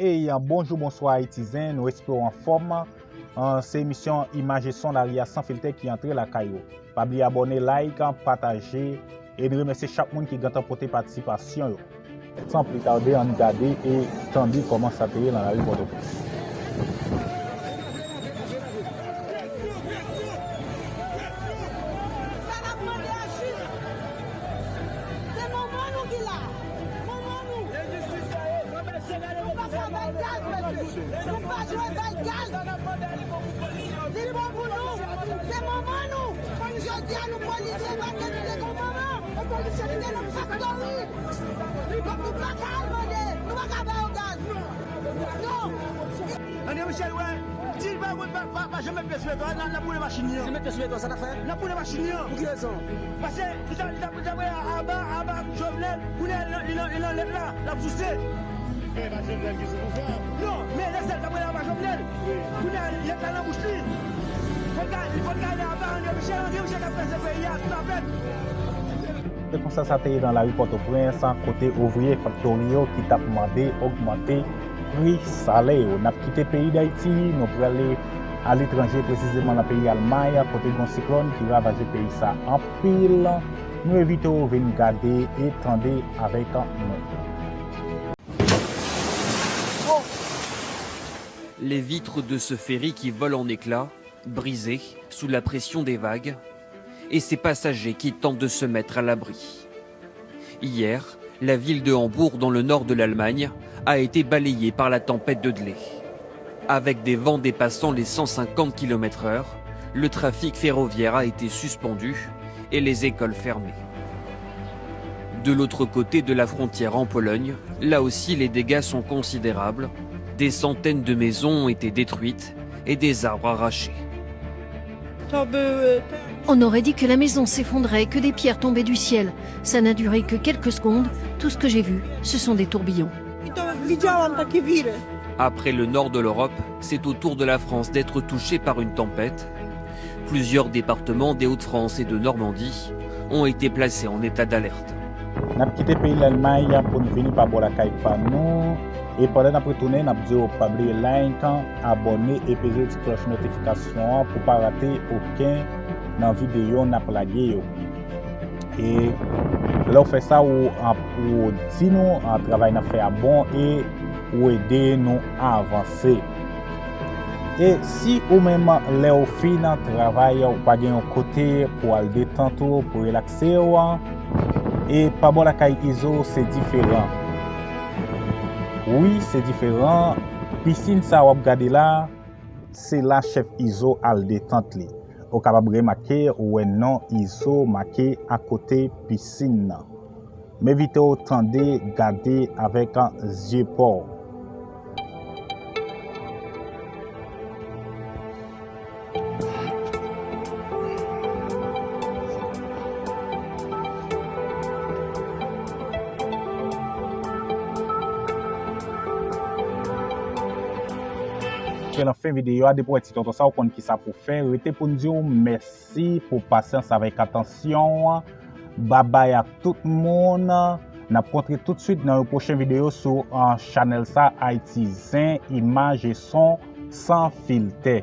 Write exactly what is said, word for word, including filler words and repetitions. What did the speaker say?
Ey, bonjou, bonswa Ayiti Zen, nou espere w anfòm. An, se emisyon Imaj e Son Lari a San Filtè ki antre lakay ou. Pa bliye abòne, like, pataje, e n remèsye chak moun ki gentan pote patisipasyon yo. San pli tade, ann gade e tande kòman sa te ye nan lari Pòtoprens. Sa n ap mande a jis. Se manman nou ki la. Manman nou. Nou pa ka bay gaz, mesye. Nou pa jwe bay gaz. Li bon pou nou. Se manman nou. Jodi a nou polise paske nou te gon manman. Li te nan faktori. Donk nou pa ka al mande. Nou pa ka ba yo gaz. Non. André Michel, wè, di l pa, pa, pa, pa janm met pye sou beton an, n ap, n ap boule machin li an. Se met pye sou beton, sa n ap fè? N ap boule machin li an. Pou ki rezon? Paske li ta, li ta, li ta prale anba, anba Jovenel, kounye a li nan, li nan, li nan lèt la, l ap souse. Men e pa Jovenel ki sou pouvwa a. Non, men lè sa l ta prale anba Jovenel, kounye a lèt la nan bouch li. Fò l ka, fò l ka ale anba André Michel, André Michel k ap kraze peyi a, tout avèg. Se konsa sa te ye nan lari Pòtoprens, kote ouvriye faktori yo ki t ap mande ogmante pri salè yo. N ap kite peyi Dayiti, nou prale aletranje, presizeman nan peyi Almay, kote gen yon siklòn ki ravaje peyi sa anpil. Nou envite w vin gade e tande avèk nou. Les vitres de ce ferry qui vole en éclats, brisées sous la pression des vagues, et ses passagers qui tentent de se mettre à l'abri. Hier, la ville de Hambourg, dans le nord de l'Allemagne, a été balayée par la tempête de Dley. Avec des vents dépassant les cent cinquante kilomètres heure, le trafic ferroviaire a été suspendu et les écoles fermées. De l'autre côté de la frontière en Pologne, là aussi les dégâts sont considérables. Des centaines de maisons ont été détruites et des arbres arrachés. On aurait dit que la maison s'effondrait, que des pierres tombaient du ciel. Ça n'a duré que quelques secondes. Tout ce que j'ai vu, ce sont des tourbillons. Après le nord de l'Europe, c'est au tour de la France d'être touchée par une tempête. Plusieurs départements des Hauts-de-France et de Normandie ont été placés en état d'alerte. N ap kite peyi Lalmay pou n vini pa bò lakay pa nou. E pandan n ap retounen, n ap di w pa bliye like, abòne e peze ti klòch notifikasyon an pou pa rate okenn nan videyo n ap lage yo. E lè w fè sa, ou, ou di nou, a, travay n ap fè a bon e ou ede nou avanse. E si ou menm, lè w fin travay, ou pa gen yon kote pou al detant ou, pou relakse w, e pa bò lakay Izo, se diferan. Wi, se diferan. Pisin sa w ap gade la, se la chèf Izo al detant li. Ou kapab remake, ou wè non Izo make akote pisin nan. M envite w tande, gade avèk zye pa w. Ke nan fen videyo a, depi w wè ti tonton sa, ou konn kisa pou fè. Rete pou n di w mèsi pou pasyans avèk atansyon an. Babay ak tout moun. N ap kontre toutswit nan yon pwochen videyo sou, ah, chanèl sa, Ayiti Zen, imaj e son san filtè.